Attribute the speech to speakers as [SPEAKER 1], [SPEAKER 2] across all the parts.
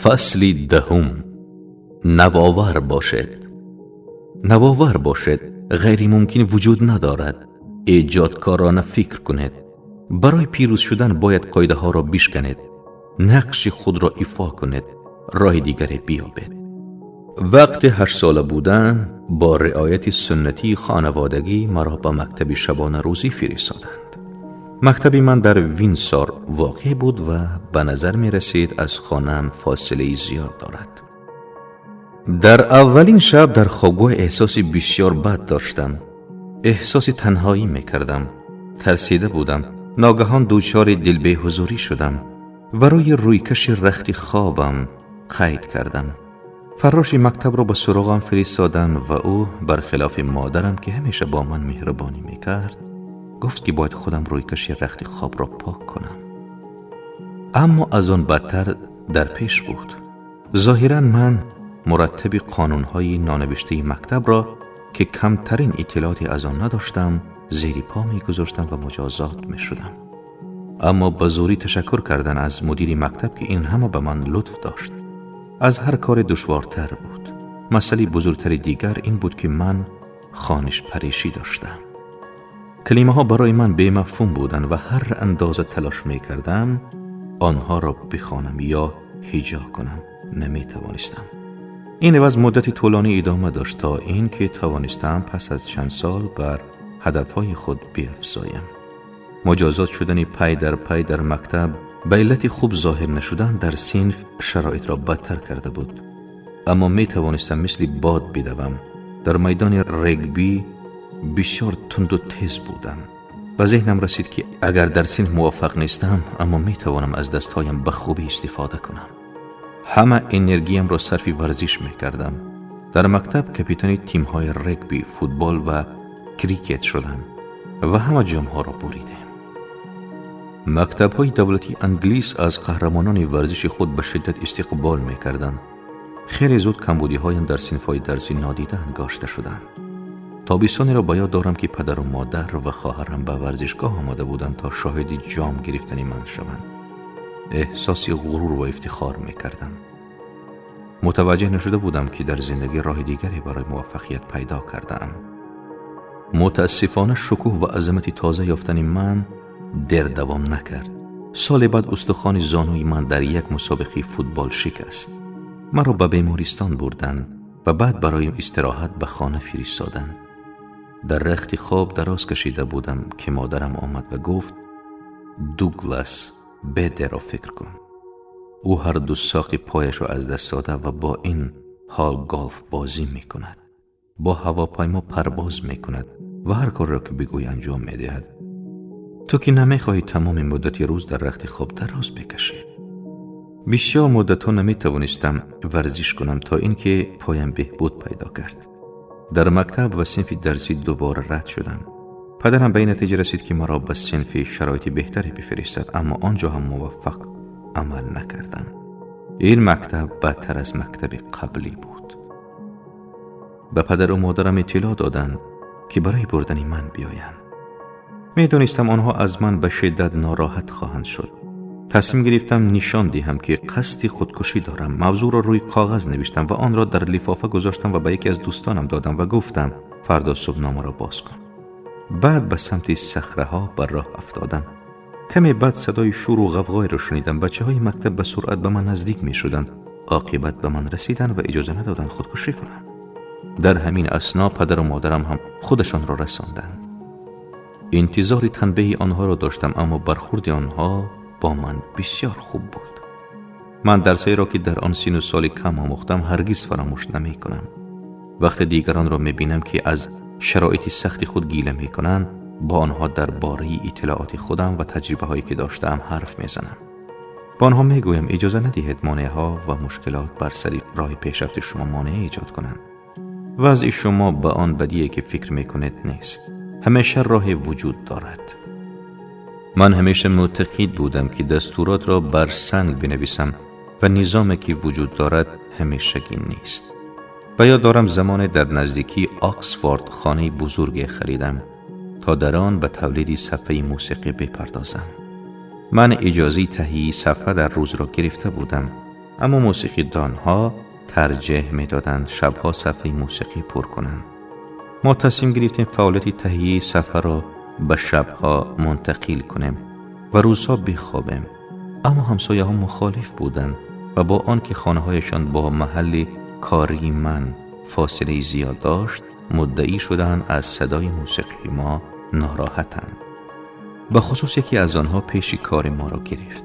[SPEAKER 1] Фасли 10. Навовар бошед. Навовар бошед. Ғайримумкин вуҷуд надорад. Эҷодкорона фикр кунед. Барои пирӯз шудан бояд қоидаҳоро бишканед, нақши худро ифо кунед, роҳи дигаре биёбед. Вақте 8 сола будам, бо риояти суннатии хонаводагӣ маро ба мактаби шабонарӯзӣ фиристоданд. Мактаби ман дар Винсор воқеъ буд ва ба назар мерасид, аз хонаам фосилаи зиёд дорад. Дар аввалин шаб дар хобгоҳ эҳсоси бисёр бад доштам. Эҳсоси танҳоӣ мекардам, тарсида будам. Ногаҳон дучори дилбеҳузурӣ шудам ва рӯи рӯйкаши рахти хобам қайд кардам. Фарроши мактабро ба суроғам фиристоданд ва ӯ, бархилофи модарам, ки ҳамеша бо ман меҳрубонӣ мекард, гуфт, ки бояд худам рӯйкаши рахти хобро пок кунам. Аммо аз он бадтар дар пеш буд. Зоҳиран ман мураттаби қонунҳои нонавиштаи мактабро, ки камтарин иттилооте аз он надоштам, зери по мегузоштам ва муҷозот мешудам. Аммо ба зӯрӣ ташаккур кардан аз мудири мактаб, ки ин ҳама ба ман лутф дошт, аз ҳар кори душвортар буд. Масъалаи бузургтари дигар ин буд, ки ман хонишпаришӣ доштам. Калимаҳо барои ман бемафҳум буданд ва ҳар андоза талош мекардам онҳоро бихонам ё ҳиҷо кунам, наметавонистам. Ин вазъ муддати тӯлонӣ идома дошт, то ин ки тавонистам пас аз чанд сол бар ҳадафҳои худ биафзоям. Муҷозот шудани пай дар пай дар мактаб ба иллати хуб зоҳир нашудан дар синф шароитро бадтар карда буд. Аммо метавонистам мисли бод бидавам. Дар майдони регби бисёр тунду тез будам. Ба зеҳнам расид, ки агар дар синф муваффақ нестам, аммо метавонам аз дастҳоям ба хубӣ истифода кунам. Ҳама энергиямро сарфи варзиш мекардам. Дар мактаб капитани тимҳои регби, футбол ва крикет шудам ва ҳама ҷомҳоро буридем. Мактабҳои давлатии англис аз қаҳрамонони варзиши худ ба шиддат истиқбол мекарданд. Хеле зуд камбудиҳоям дар синфҳои дарсӣ нодида ангошта шуданд. Тобистонеро ба ёд дорам, ки падару модар ва хоҳарам ба варзишгоҳ омада буданд, то шоҳиди ҷом гирифтани ман шаванд. Эҳсоси ғурур ва ифтихор мекардам. Мутаваҷҷеҳ нашуда будам, ки дар зиндагӣ роҳи дигаре барои муваффақият пайдо кардаам. Мутаассифона, шукӯҳ ва азамати тоза ёфтани ман дер давом накард. Соли баъд устухони зонуи ман дар як мусобиқаи футбол шикаст. Маро ба бемористон бурданд ва баъд барои истироҳат ба хона фиристоданд. Дар рахти хоб дароз кашида будам, ки модарам омад ва гуфт: «Дуглас Бедеро фикр кун. Ӯ ҳар ду соқи пояшро аз даст дода ва бо ин ҳол голф бозӣ мекунад, бо ҳавопаймо парвоз мекунад ва ҳар корро, ки бигӯӣ, анҷом медиҳад. Ту ки намехоҳӣ тамоми муддати рӯз дар рахти хоб дароз бикашӣ». Бисёр муддатҳо наметавонистам варзиш кунам, то ин ки поям беҳбуд пайдо кард. Дар мактаб ва синфи дарсӣ дубора рад шудам. Падарам ба ин натиҷа расид, ки маро ба синфи шароити беҳтаре бифиристад, аммо он ҷо ҳам муваффақ амал накардам. Ин мактаб бадтар аз мактаби қаблӣ буд. Ба падару модарам иттилоъ доданд, ки барои бурдани ман биёянд. Медонистам, онҳо аз ман ба шиддат нороҳат хоҳанд шуд. Тасмим гирифтам нишон диҳам, ки қасди худкушӣ дорам. Мавзӯъро рӯи коғаз навиштам ва онро дар лифофа гузоштам ва ба яке аз дӯстонам додам ва гуфтам: «Фардо субҳ номаро боз кун». Баъд ба самти сахраҳо ба роҳ афтодам. Каме баъд садои шуру ғавғоеро шунидам. Бачаҳои мактаб ба суръат ба ман наздик мешуданд. Оқибат ба ман расиданд ва иҷоза надоданд худкушӣ кунам. Дар ҳамин асно падару модарам ҳам худашонро расонданд. Интизори танбеҳи онҳоро доштам, аммо бархурди онҳо бо ман бисёр хуб буд. Ман дарсҳоеро, ки дар он сину соли кам омӯхтам, ҳаргиз фаромӯш намекунам. Вақте дигаронро мебинам, ки аз шароити сахти худ гила мекунанд, бо онҳо дар бораи иттилооти худам ва таҷрибаҳое, ки доштаам, ҳарф мезанам. Ба онҳо мегӯям: иҷоза надиҳед монеаҳо ва мушкилот бар сари роҳи пешрафти шумо монеа эҷод кунанд. Вазъи шумо ба он бадие, ки фикр мекунед, нест. Ҳамеша роҳе вуҷуд дорад. Ман ҳамеша мӯътақид будам, ки дастуротро бар санг бинависам ва низоме, ки вуҷуд дорад, ҳамешагӣ нест. Ба ёд дорам, замоне дар наздикии Оксфорд хонаи бузурге харидам, то дар он ба тавлиди сафҳаи мусиқӣ бипардозам. Ман иҷозаи таҳияи сафҳа дар рӯзро гирифта будам. اما موسیقی دانها ترجیح میدادند شبها صفحه موسیقی پر کنند. ما تصمیم گرفتیم فعالیت تهیه صفحه را به شبها منتقل کنیم و روزها بخوابیم. اما همسایه ها مخالف بودند و با آنکه خانه هایشان با محل کاری من فاصله زیاد داشت، مدعی شدند از صدای موسیقی ما ناراحتند. به خصوص یکی از آنها پیش کار ما را گرفت.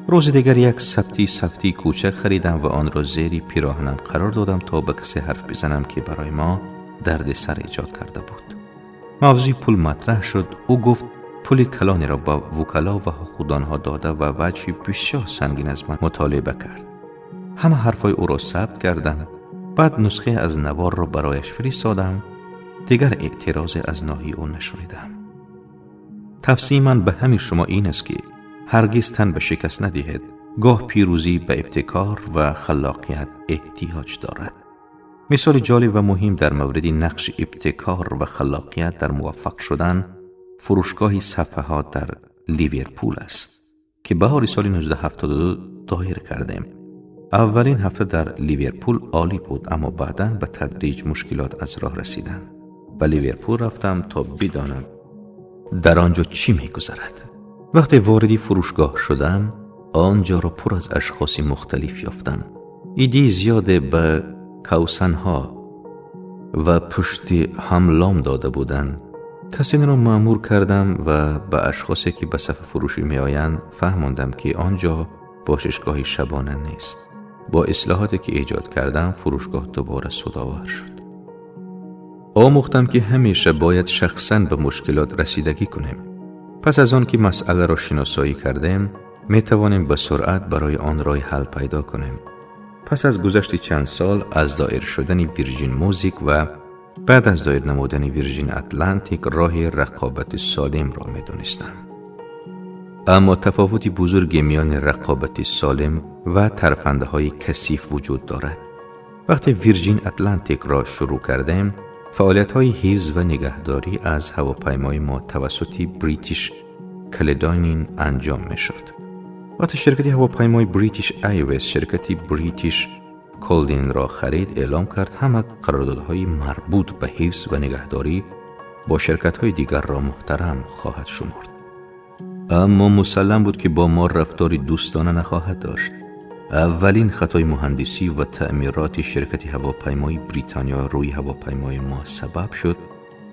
[SPEAKER 1] روز دیگر یک سفتی کوچک خریدم و آن را زیر پیراهنم قرار دادم تا به کسی حرف بزنم که برای ما درد سر ایجاد کرده بود. موضوع پول مطرح شد. او گفت پول کلانی را به وکلا و حقوقدانها داده و وجهی بسیار سنگین از من مطالبه کرد. همه حرفای او را ثبت کردم. بعد نسخه از نوار را برایش فرستادم. دیگر اعتراض از ناحیه او نشنیدم. توصیه من به همین شما این است که هرگز تن به شکست ندهید. گاه پیروزی به ابتکار و خلاقیت احتیاج دارد. مثال جالب و مهم در مورد نقش ابتکار و خلاقیت در موفق شدن فروشگاه صفحات در لیورپول است که بهار سال 1972 دایر کردیم. اولین هفته در لیورپول عالی بود، اما بعداً به تدریج مشکلات از راه رسیدند. به لیورپول رفتم تا بدانم در آنجا چی می‌گذرد. وقتی وارد فروشگاه شدم، آنجا را پر از اشخاص مختلف یافتم. ایده زیاد به کوسنها و پشت هم لام داده بودند. کسی را مأمور کردم و به اشخاصی که به صف فروشی می آیند فهماندم که آنجا باشگاه شبانه نیست. با اصلاحاتی که ایجاد کردم فروشگاه دوباره سودآور شد. آموختم که همیشه باید شخصاً به مشکلات رسیدگی کنیم. پس از آن که مسئله را شناسایی کردیم، می توانیم به سرعت برای آن راه حل پیدا کنیم. پس از گذشت چند سال از دایر شدن ویرجین موزیک و بعد از دایر نمودن ویرجین اتلانتیک راه رقابت سالم را می دانستم. اما تفاوتی بزرگ میان رقابت سالم و ترفنده های کثیف وجود دارد. وقتی ویرجین اتلانتیک را شروع کردیم، فعالیت های حفظ و نگهداری از هواپیمای ما توسط بریتیش کلدانین انجام می شد. وقتی شرکت هواپیمای بریتیش ایرویز شرکت بریتیش کلدین را خرید، اعلام کرد همه قراردادهای مربوط به حفظ و نگهداری با شرکت‌های دیگر را محترم خواهد شمرد. اما مسلم بود که با ما رفتاری دوستانه نخواهد داشت. اولین خطای مهندسی و تعمیرات شرکت هواپیمای بریتانیا روی هواپیمای ما سبب شد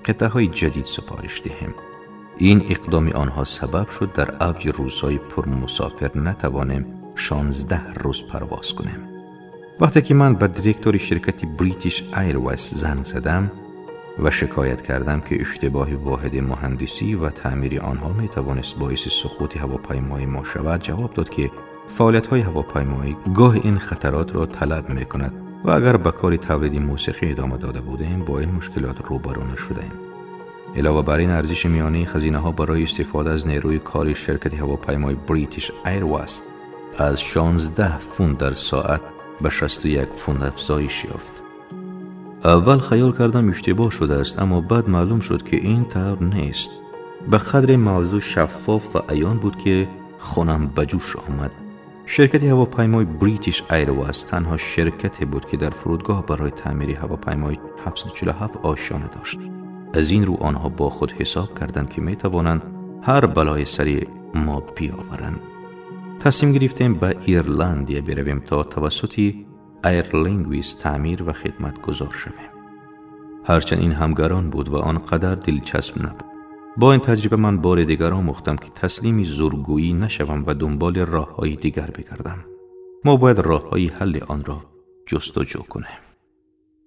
[SPEAKER 1] قطعه‌های جدید سفارش دهیم. این اقدام آنها سبب شد در اوج روزهای پر مسافر نتوانیم 16 روز پرواز کنیم. وقتی که من به دیرکتور شرکت بریتیش ایرویز زنگ زدم و شکایت کردم که اشتباه واحد مهندسی و تعمیر آنها می توانست باعث سقوط هواپیمای ما شود، جواب داد که فعالیت‌های هواپیمایی گاه این خطرات را طلب می کند و اگر به کار تولید موسیقی ادامه داده بودیم با این مشکلات روبرو نشدیم. علاوه بر این، ارزش میانی خزینه ها برای استفاده از نیروی کاری شرکت هواپیمای بریتیش ایرویز از 16 فوند در ساعت به 61 فوند افزایش یافت. اول خیال کردم اشتباه شده است، اما بعد معلوم شد که این طور نیست. به قدر موضوع شفاف و عیان بود که خونم به جوش آمد. شرکت هواپیمای بریتیش ایرویز تنها شرکتی بود که در فرودگاه برای تعمیر هواپیمای 747 آشیانه داشت. از این رو آنها با خود حساب کردند که می توانند هر بلای سری ما بیاورند. تصمیم گرفتیم به ایرلندیا برویم تا توسط ایرلینگویز تعمیر و خدمت گذار شویم. هرچند این همگران بود و آنقدر دلچسب نبود. با این تجربه من بار دیگر آموختم که تسلیم زورگویی نشوم و دنبال راه‌های دیگر بگردم. ما باید راه‌های حل آن را جستجو کنیم.